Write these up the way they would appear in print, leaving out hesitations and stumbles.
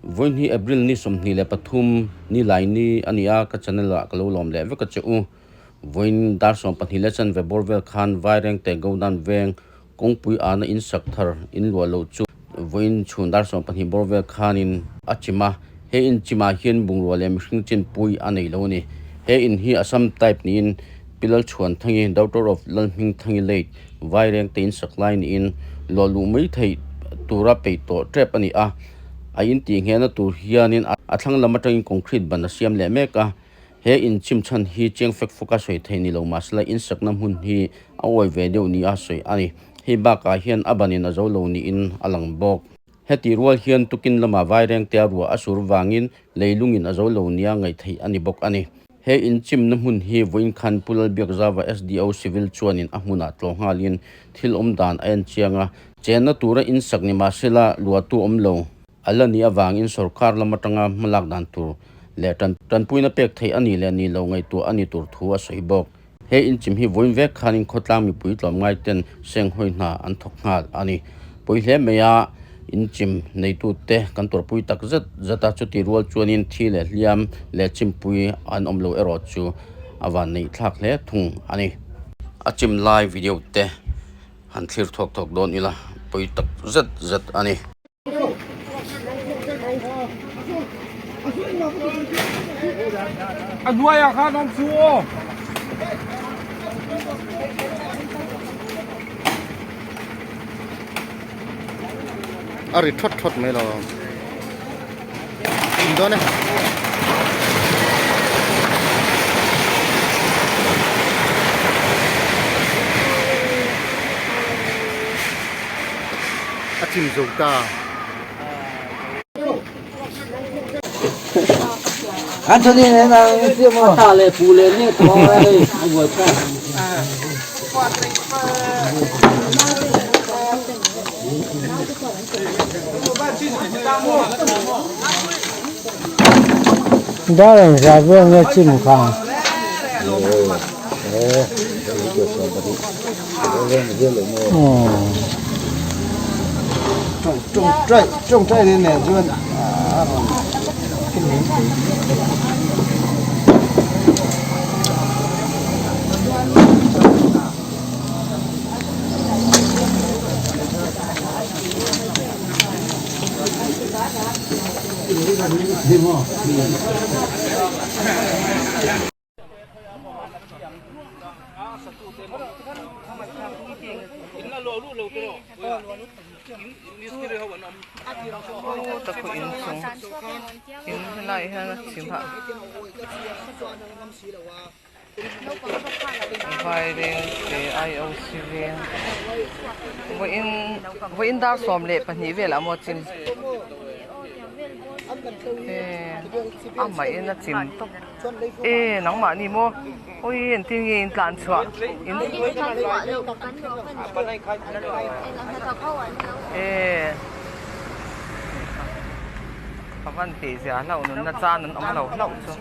Vawiin hi April ni 23 ni lai ni a ni a, ka channel ah ka lo lawm leh vek a che u. Vawiin dar 12 leh chanve bawr vel khan Vairengte Godan veng kawngpui ana in sak thar in luah loh chu vawiin chhun dar 12 bawr vel khanin a chim a, he in chimah hian bungrua leh mihring chinpui a nei lo a ni. He in hi Assam type niin Pi Lalchhuanthangi, daughter of Lalhmingthangi late, Vairengte in sak lai niin luah luh mai theih tura peih tawh tep a ni a, a in tih nghehna tur hianin a thlang lam atangin concrete ban a siam leh mek a, he in chim chhan hi chiang fek fawk a sawi theih ni lo mahsela in sakna hmun hi a awi ve deuh nia sawi a ni. Hei bakah hian a banin a zo lo niin a lang bawk. Heti rual hian tukin lama Vairengte a ruah a sur vangin leilungin a zo lo nia ngaih theih a ni bawk a ni. He inchimna hmun hi vawiin khan Pu Lalbiakzava SDO Civil chuanin a hmunah tlawh nghalin thil awm dan a en chiang a, chenna tura insak ni mahsela luahtu awm lo a la nih avangin sorkar lam atanga hmalak dan tur leh tanpuina pek theih a nih leh nih lo ngaihtuah a ni tur thu a sawi bawk. He inchim hi vawiin vek khanin khawtlang mipui tlawmngai ten senghawi hna an thawk nghal a ni. Pawi hle mai a, inchim neitute kan tuarpui tak zet zet a, chuti rual chuanin thi leh hliam leh chimpui an awm lo erawh chu a van neih thlak hle thung a ni. A chim lai video te han thlir thuak thuak dawn ila pawi tak zet zet a ni. A hnuaiah khan awm chu aw. A ri thawt thawt mai lo. In dawn e. A chim zo ta. Anthony ne na siam a. Ta le pu le ne to ai a buai ta. Darren za vel nge chim kha. Tawngtai nen chuan a rawn Takhu in chung in helai hian a chim a Vairengte IOC veng vawiin vawiin dar 12 velah maw a chim. A mah in a chim tawp e nangmah ni maw awi engtin nge in tlan chhuah in e ka van tih zia hlauh nunna chan an awm lo hlauh chu.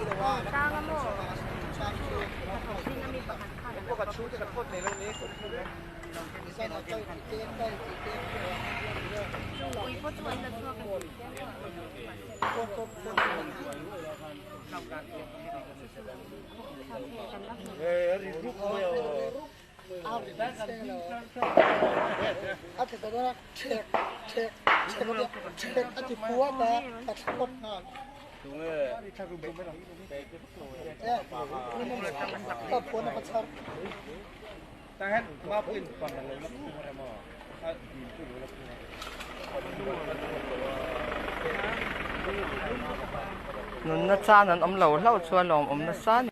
Nunna chan an awm lo hlauh chuan lawmawm nasa a ni.